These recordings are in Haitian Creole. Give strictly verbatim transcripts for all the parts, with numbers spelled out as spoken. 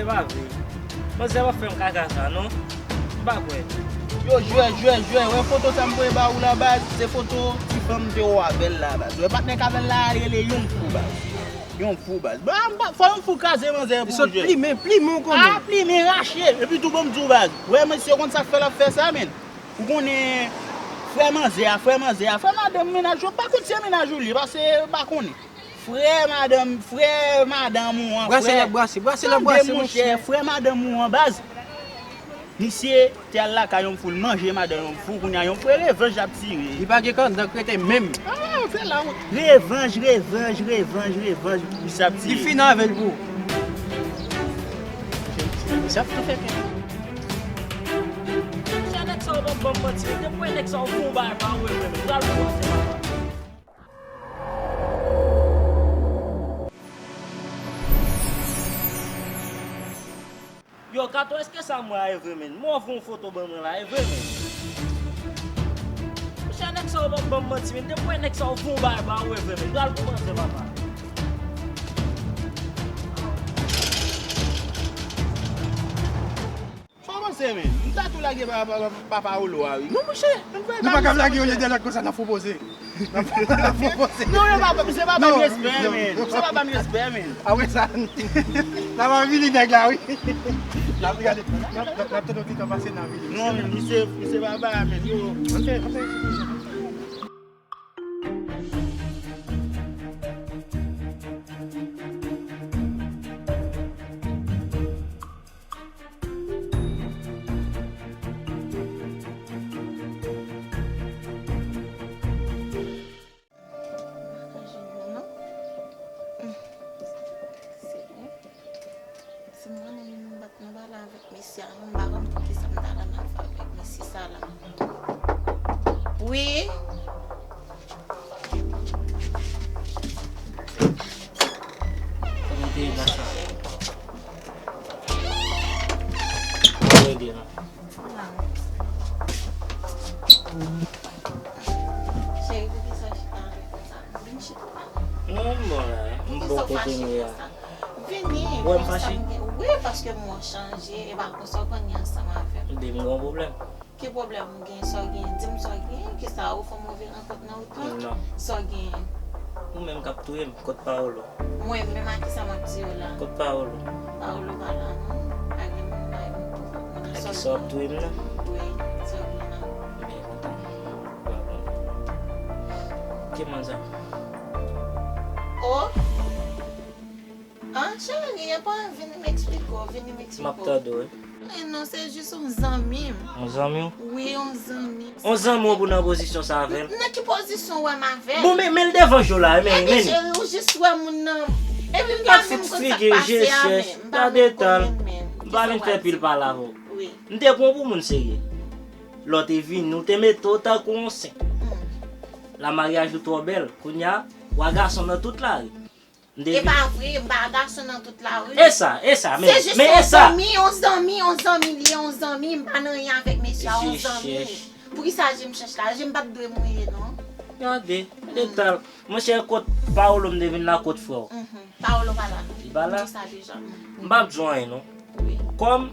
Pa vre. Manzè pa fè m kaka sa, non. M pa kwè. Yo, jwè, jwè, jwè. Wè foto sa m voye ba ou la, baz. Se foto ti fanm m te wè avè l la, baz. Wè patnè k avè l la, rele Yon Fou, baz. Yon Fou, baz. Ba, m pa, fò Yon Fou kraze manzè pou jwè. Plimen, plimen w konnen. Ah, plimen, rache. Epi tou, ban m di w, baz. Wè, mesye konn sa k fè l ap fè sa, menn. Ou konnen, frè manzè a, frè manzè a, frè madanm mennaj ou, m pa konn si se mennaj ou li ye, paske m pa konnen. Frè madanm, frè madanm ou an, frè. Brase l ap brase, brase l ap brase, monchè. Frè madanm ou an, baz. Misye te al lakay Yon Fou, l manje madanm Yon Fou, kounye a Yon Fou, e revanj l ap tire. Li pa gen anndan kreten menm. Ah, fè la wont. Revanj, revanj, revanj, revanj, misye ap tire. Li fin avè l pou ou. Misye ap tou fè kè. Monchè, nèg sa yo p ap ban m manti, menn. Depi w wè nèg sa yo fè yon bagay pa ou, e vre, menn. Pral pou manti, papa. Yo, Kato, èske sa m wè a e vre, menn? Mwen fè yon foto ban mwen la, e vre, menn. Monchè, nèg sa yo p ap ban m manti, menn. Depi w wè nèg sa yo fè yon bagay ba ou, e vre, menn. Pral pou manzè, papa. Sa w panse, menn? M ta tou lage pa, pa, pa, pa Paolo a, wi. Non, monchè. Nou pa ka lage yo lè de lòt konsa nan fo poze. Non, yo pa, se pa ban m respè, menn. Se pa ban m respè, menn. Apre sa, n a va vini nèg la, wi. N ap gade, n ap, n ap, n ap tande yon ti tan pase, n a vini. Non, menn, misye, misye pa ba, menn, yo. Ann fè, ann fè. Si m konnen li menm bat nan pale avèk mesye a, non, m pa konn poukisa m ta nan afè avèk mesye sa la. Wi. Kòman te ye la sa? Mwen rele la. Cheri, poukisa w chita anlè konsa? Vin chita. Non, m bon la. M bon kote m ye a. Vini, wè m fache? Wi, paske m wè w chanje, e pa konsa w konn ye ansanm avè m. Ebyen, m gen yon pwoblèm. Ki pwoblèm ou gen? Sa w gen? Di m sa w gen. Kisa, ou fè yon move rankont nan wout la? Non. Sa w gen? Ou menm k ap touye m, kot Paolo? Mwen menm, a kisa m ap di w la? Kot Paolo? Paolo pa la non. Pa gen moun, pa gen moun pou moun. A kisa w ap touye m nan? Wi, sa w gen la? Ebyen, koute m. Ki manzè? Oh! Ah, cheri, e pa vini m eksplike w, vini m eksplike w. M ap tande w, wi. Eh non, se jis yon zanmi m. Yon zanmi w? Wi, yon zanmi m. Yon zanmi w pou nan pozisyon sa avè l? Nan ki pozisyon w wè m avè l? Bon, men, men l devan je w la, men, men. Epi cheri, ou jis wè moun nan. Epi m pa menm konn sa k pase a, men. M pa menm konnen, men. M pa vin fè pil pale avè w. Wi. M te pran w pou moun serye. Lè w te vini, ou te mete w tankou yon sen. Hmm. La maryaj ou twò bèl. Kounye a, w a gason nan tout lari. E pa vre, m pa gason nan tout lari. E sa, e sa, men, men e sa. Se jis yon zanmi, yon zanmi, yon zanmi li ye, yon zanmi, m pa nan anyen avèk mesye a, yon zanmi. Poukisa je m chèch la? Je m pa t dwe mouye, non. Gade, detal. Monchè, kot Paolo m te vin la, kot frè w? Mhm. Paolo pa la, non. Li pa la? M di sa deja. Mhm. M p ap di w anyen, non. Wi. Kòm,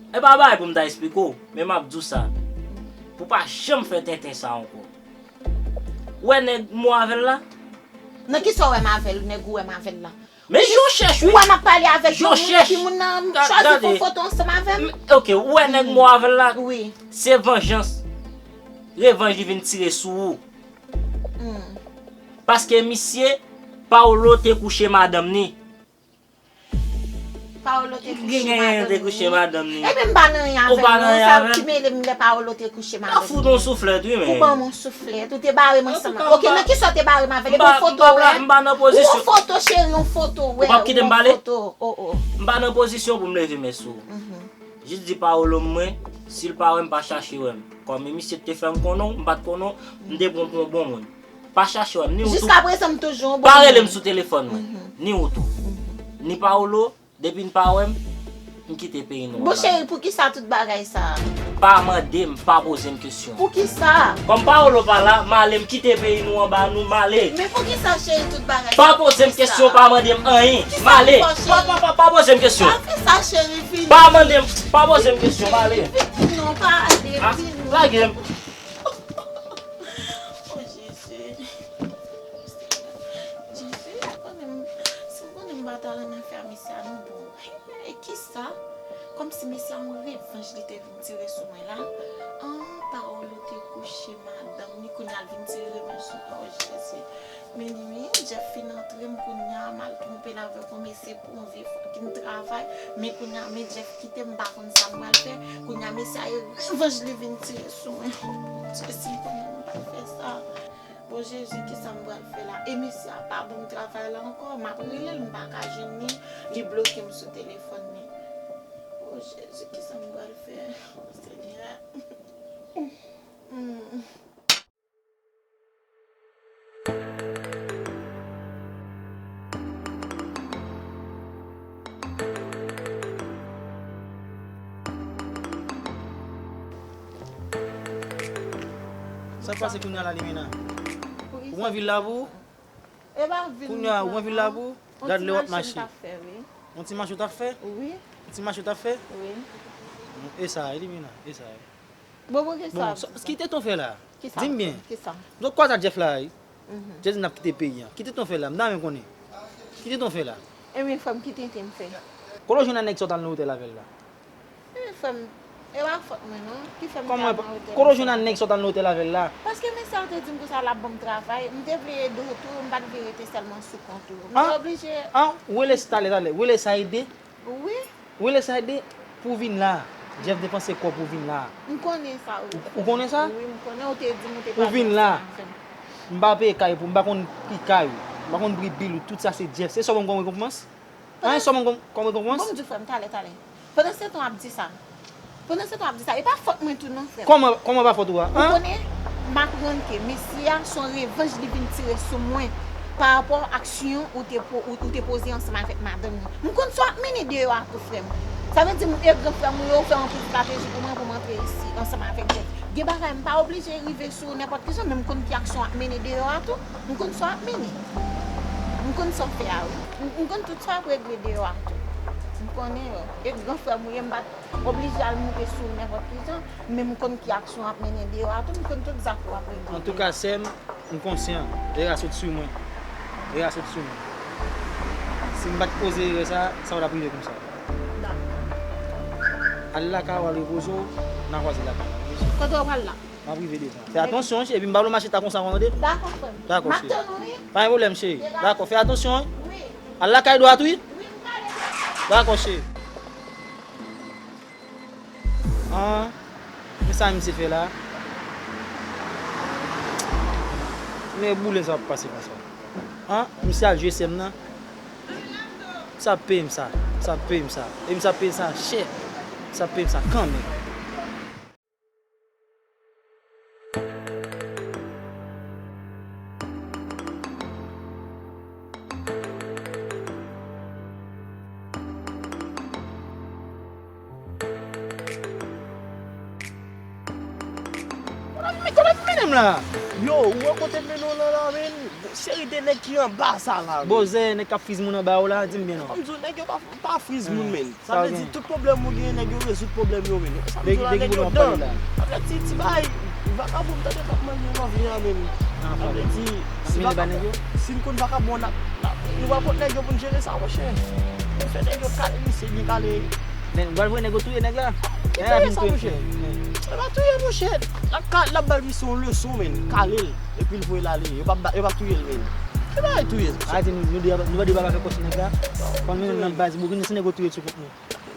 e pa bagay pou m ta eksplike w, men m ap di w sa. Pou w pa janm fè tenten sa ankò. Ou wè nèg m wè avè l la? Nan kisa w wè m avè l, nèg ou wè m avè l la? Men je w chèche, wi. Ou wè m ap pale avèk yon moun, epi moun nan chwazi fè yon foto ansanm avè m? Ok, ou wè nèg m wè avè l la? Wi. Se vanjans. Revanj li vin tire sou ou. Hmm. Paske misye, Paolo te kouche madanm ni. Paolo te kouche madanm ni. Ebyen, m pa nan anyen avè l non. Sa ki mele m lè Paolo te kouche madanm ni? Ou fout yon souflèt, wi, men. Ou ban m yon souflèt, ou te bare m ansanm. Ok, nan kisa w te bare m avè l? Epi yon foto, wè. M pa nan pozisyon. Yon foto, cheri, yon foto, wè. Ou p ap kite m pale? Yon foto, oh, oh. M pa nan pozisyon pou m leve men sou ou. Mhm. Jis di Paolo mwen, si l pa wè m, pa chache wè m. Kòm misye te fè m konnen w, m pa t konnen w, m te pran w pou yon bon moun. Pa chache wè m, ni ou tou. Jiskaprezan, m toujou yon bon moun. Pa rele m sou telefòn mwen, ni ou tou. Mhm. Ni Paolo, depi n pa wè m, m kite peyi nou an. Bon, cheri, poukisa tout bagay sa a? Pa mande m, pa poze m kesyon. Poukisa? Kòm pawòl ou pa la, m ale, m kite peyi nou anba nou, m ale. Men poukisa, cheri, tout bagay sa? Pa poze m kesyon, pa mande m anyen, m ale. Pa, pa, pa, pa poze m kesyon. Pa fè sa, cheri, vini. Pa mande m, pa poze m kesyon, m ale. Vini, non, pa ale, vini. Lage m. Oh, Jezi. Jezi, konnen m, si m konnen m pa t al nan afè a mesye a, non, bon. E kisa? Kòmsi mesye a yon revanj li te vin tire sou mwen la. An, pawòl ou te kouche madanm ni, kounye a l vin tire revanj sou mwen. Oh, Jezi. Men li menm, Jeff fin antre m kounye a, m al twonpe l avèk yon mesye pou yon vye fwa ki m travay. Men kounye a, men Jeff kite m, m pa konn sa m pral fè. Kounye a, mesye a e revanj li vin tire sou mwen. Oh, Bondye, si m konnen m pa t fè sa. Bon, Jezi, kisa m pral fè la? E mesye a pa ban m travay la ankò. M ap rele l, m pa ka jwenn li. Li bloke m sou telefòn li. O Jezi, kisa m pral fè? Senyè. Hmm. Sa k pase kounye a la, Limena? Ou anvi l la pou ou? Kounye a, ou anvi l la pou ou? Gad lè w ap mache. Yon ti mache w t ap fè? Wi. Yon ti mache w t ap fè? Wi. E sa, Limena, e sa. Bon, bon, kisa? Bon, kite ton fè la. Di m byen. Kisa? Donk, kwa sa Jeff la, wi. Jeff di n ap kite peyi a. Kite ton fè la, m ta renmen konnen. Kite ton fè la. Ebyen, frè m, ki tenten m fè? Kote w jwenn a nèg sa w t al nan otèl avè l la? Ebyen, frè m, e pa fòt mwen, non. Ki fè m te al nan otèl? Kote w jwenn a nèg sa w t al nan otèl avè l la? Paske mesye a te di m konsa l ap ban m travay. M te vle ede w tou, m pa t vle rete sèlman sou kont ou. M te oblije. An, rele talè, talè. Rele sa ede. Wi. Rele sa ede pou w vin la. Jeff depanse kòb pou w vin la. M konnen sa, wi. Ou, ou konnen sa? Wi, m konnen ou te di m ou te pral vin la. M pa peye kay pou, m pa konn pri kay ou. M pa konn pri bil ou. Tout sa se Jeff. Se sa w ban m kòm rekonpans? An, e sa w ban m kòm, kòm rekonpans? Bon, m di w, frè m, talè, talè. Pandan se tan w ap di sa. Pandan se tan w ap di sa, e pa fòt mwen tou non, frè m. Kòman, kòman pa fòt ou a? Ou konnen, m aprann ke mesye a, se yon revanj li vin tire sou mwen pa rapò aksyon ou te po-, ou, ou te poze ansanm avèk madanm li. M konn sa w ap mennen deyò a tou, frè m. Sa vle di, e gran frè m ou ye, ou fè anpil estrateji pou mwen, pou m antre isi, ansanm avèk Jeff. Gen bagay, m pa oblije rive sou ou nenpòt ki jan, men m konn ki aksyon w ap mennen deyò a tou. M konn sa w ap mennen. M konn sa w fè a, wi. M, m konn tout sa w ap regle deyò a tou. M konnen yo. E gran frè m ou ye, m pa t oblije al moute sou ou nenpòt ki jan, men m konn ki aksyon w ap mennen deyò a tou, m konn tout zak ou ap regle. Antouka, sè m, m konsyan, erè a sot sou mwen. Erè a sot sou mwen. Si m pa t koze erè sa, sa pa t ap rive konsa. Dakò. Al lakay ou, al repoze w, n a kwaze lakay la. Kote w pral la? M ap rive devan. Fè atansyon, cheri, epi m pa vle w mache ta konsa, tande? Dakò, frè m. Dakò, cheri. M ap tann ou, wi. Pa gen pwoblèm, cheri. Dakò, fè atansyon, wi. Al lakay dwat, wi. Wi, m prale dwat. Dakò, cheri. An, men sa misye fè la. Men boulen sa ap pase konsa. An, misye al jwe sè m nan. Sa ap peye m sa. Sa ap peye m sa. E misye ap peye m sa chè. Sa ap peye m sa kanmenm. Kote w mennen m la? Yo, ou wè kote m mennen w la, la, men? Seri de nèg ki anba sa la, men. Bozè, nèg k ap friz moun anba yo la, di m byen non. Kòm di w, nèg yo pa, pa friz moun, men. Sa vle di, tout pwoblèm ou genyen, nèg yo rezoud pwoblèm yo, men. Sa vle di la, nèg yo dan. Sa vle di, ti bay, vakabon, m tande k ap manje nan vi a, men. Sa vle di, si vakabon, si n konn vakabon, n ap, n ap, nou pral pot nèg yo pou n jere sa, monchè. Nou fè nèg yo kale misye, byen kale. Men, nou pral voye nèg yo touye nèg la. Ki touye sa, monchè? Yo pa touye, monchè. L ap ka-, l ap ba l misye yon leson, men. Kale l. Epi l voye l ale. Yo p ap ba-, yo p ap touye l, men. Ki bagay touye? Arete, nou, nou de, nou pa de pa fè kòs nèg la. Fò nou mennen l nan baz Boukin, se nèg yo touye sou kont nou.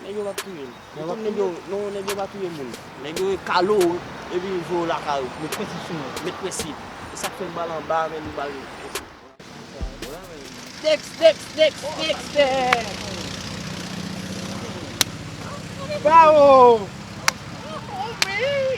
Nèg yo p ap touye l. Nèg yo p ap touye l. Non, nèg yo pa touye moun. Nèg yo kale w, epi voye w lakay ou. Met prensip sou mwen. Met prensip. E sa k fè m ba l anba, men nou ba l. Next, next, next, next. Bravo!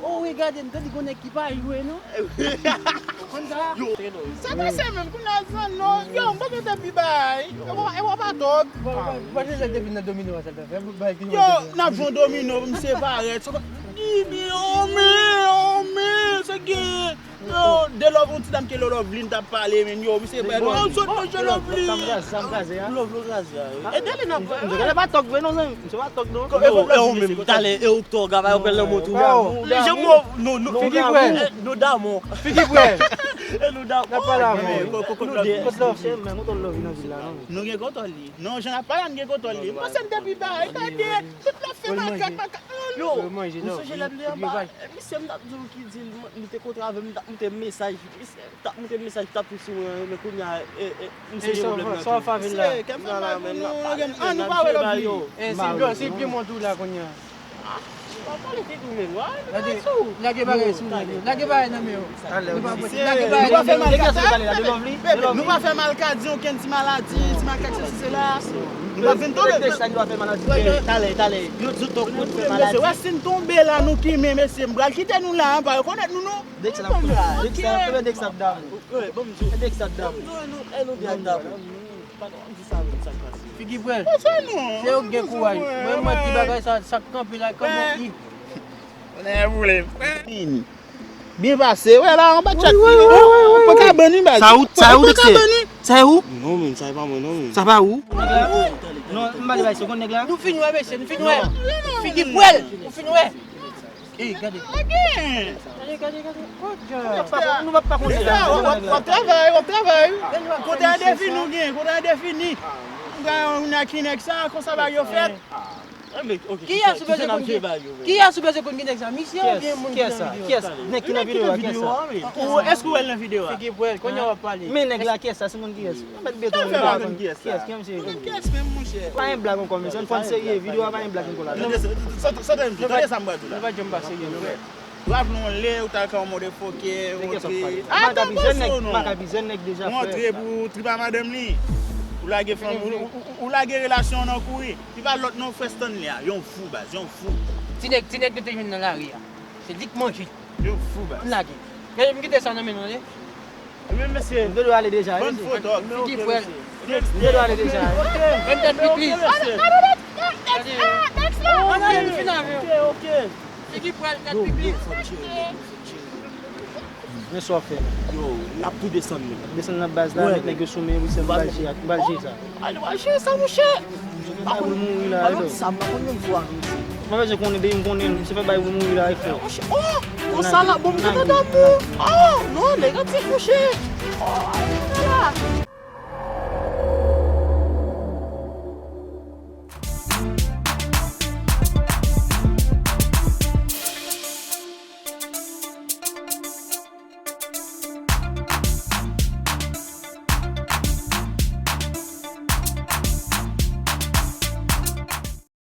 o, wi, gade, m te di gon nèg ki pa jwe, non. Ou konn sa? Yo, sa pase menm, kounye a zan non. Yo, m pa gen te pi bay. E w pa, e w pa tòg. Mwen se te vin nan domino a, sa l ta fè. Yo, n ap jwe domino, m se parèt. Sa pa, di, men, oh, men, oh, men, se gen. Yo, de love, yon ti dam ki rele Lovely, m t ap pale, men, yo, misye bay, non, sot manje Lovely. Sa m kraze, sa m kraze, a. Love, love, kraze, a, wi. E de li nan pwen. Misye pa tòg vre, non, zanmi. Misye pa tòg, non. E ou menm, talè, e ou k tòg, a, yo pral nan mont ou. Li janm, nou, nou, figi pwèl. Nou damò. Figi pwèl. E nou damò. N ap pale avè w. Kote love? Chè, men, kote love nan vil la, non? Nou gen kontwòl li. Non, jan n ap pale, n gen kontwòl li. M panse n te pi bay. Gade, tout love fè makak, makak. Yo, ou sonje lè m te anba? Misye, m t ap di w ki di l, li te kontre avè m, m t ap moute mesaj. Misye, m t ap moute mesaj, t ap sou mwen, men kounye a, e, e, m sonje pwoblèm nan tou. Sa w fè avè l la? Misye, kè m fè mal pou nou, an, nou pa wè love li. E, si l, si l pye mont ou la kounye a. Ah, w ap pale figi w menm, wè, nou pa sou. Lage bagay sou mwen, lage bagay nan men w. Nou pa fè mal ka sa. Nou pa fè mal ka di okenn ti maladi, ti makak, sesi, sela. Nou pa vin tonbe. Talè, talè. Yo di w tonbe, fè maladi. Mesye, wè, si n tonbe la, nou ki men, mesye, m pral kite nou la, pa rekonèt nou, non. Dèk sa n ap tonbe. Dèk sa, dèk sa ap damou. Wi, bon, m di w. Dèk sa ap damou. Bon, m di w, e nou, e nou de ap damou. Patwon, m di sa menm, sa k pase. Figi pwèl. Se ou k gen kouraj. Mwen, mwen di bagay sa, sa k kanpe la, kòman i. Fini. Byen pase, wè la, anba chat. Wi, wi, wi, wi, wi, wi. Pran kabann, wi, baz. Sa ou, sa ou, Dexter? Sa e ou? Non, men, sa e pa mwen, non, men. Sa pa ou? Non, m pa li bay segonn nèg la. Nou fin wè, mesye, nou fin wè. Figi pwèl, nou fin wè. Ey, gade. Gade, gade, gade. Kot jan? Nou p ap pa konn sa. W ap, w ap travay, w ap travay. Kontra endefini ou gen, kontra endefini. Ou gen yon nèg ki nèg sa, konsa bagay yo fèt. Kiyès ou bezwen konn ki, kiyès ou bezwen konn ki nèg sa? Misye oubyen moun ki nan videyo a? Kiyès? Nèg ki nan videyo a, kiyès sa? Ou, èske ou wè l nan videyo a? Figi pwèl, kounye a w ap pale. Men nèg la, kiyès sa? Se moun kiyès? Mèt beton. Kiyès menm, monchè? Pa gen blag ankò, mesye. Ann fò n serye. Videyo a pa gen blag ankò ladan. Tande sa, tande sa m di w. Tande sa m pral di w la. Nou pa janm pa serye, non. Raple yon lè, ou t al ka yon motherfucker, yon ti. Makabi, jèn nèg, Makabi, jèn nèg deja, frè. Ou antre pou trip a madanm li. Ou lage fanm, ou, ou, ou, ou lage relasyon an nan kouri. Li pa lòt non, frè Stanley a. Yon fou, baz, yon fou. Ti nèg, ti nèg nou te jwenn nan lari a. Se li k manje. Yon fou, baz. N lage. Gade, m kite sa nan men nou, tande. Wi, mesye. M te dwe ale deja, wi, mesye. Figi pwèl. M te dwe ale deja, wi. Menm tèt pitris. Gade yo. Ann ale, m fin avè w. Figi pwèl, tèt pitris. Men sa w ap fè. Yo, n ap tou desann, men. Desann nan baz la, met nèg yo sou men, wi, se m pral jere, m pral jere sa. Ale w al jere sa, monchè. Pa konn mouri la, alo. Sa m pa konn menm fwa, non, mesye. Mwen bezwen konnen, depi m konnen, se fè bay pou mouri la, frè. Monchè, oh, oh, sa la, bon, m gentan damou. Oh, non, negatif, monchè. Oh, ale la.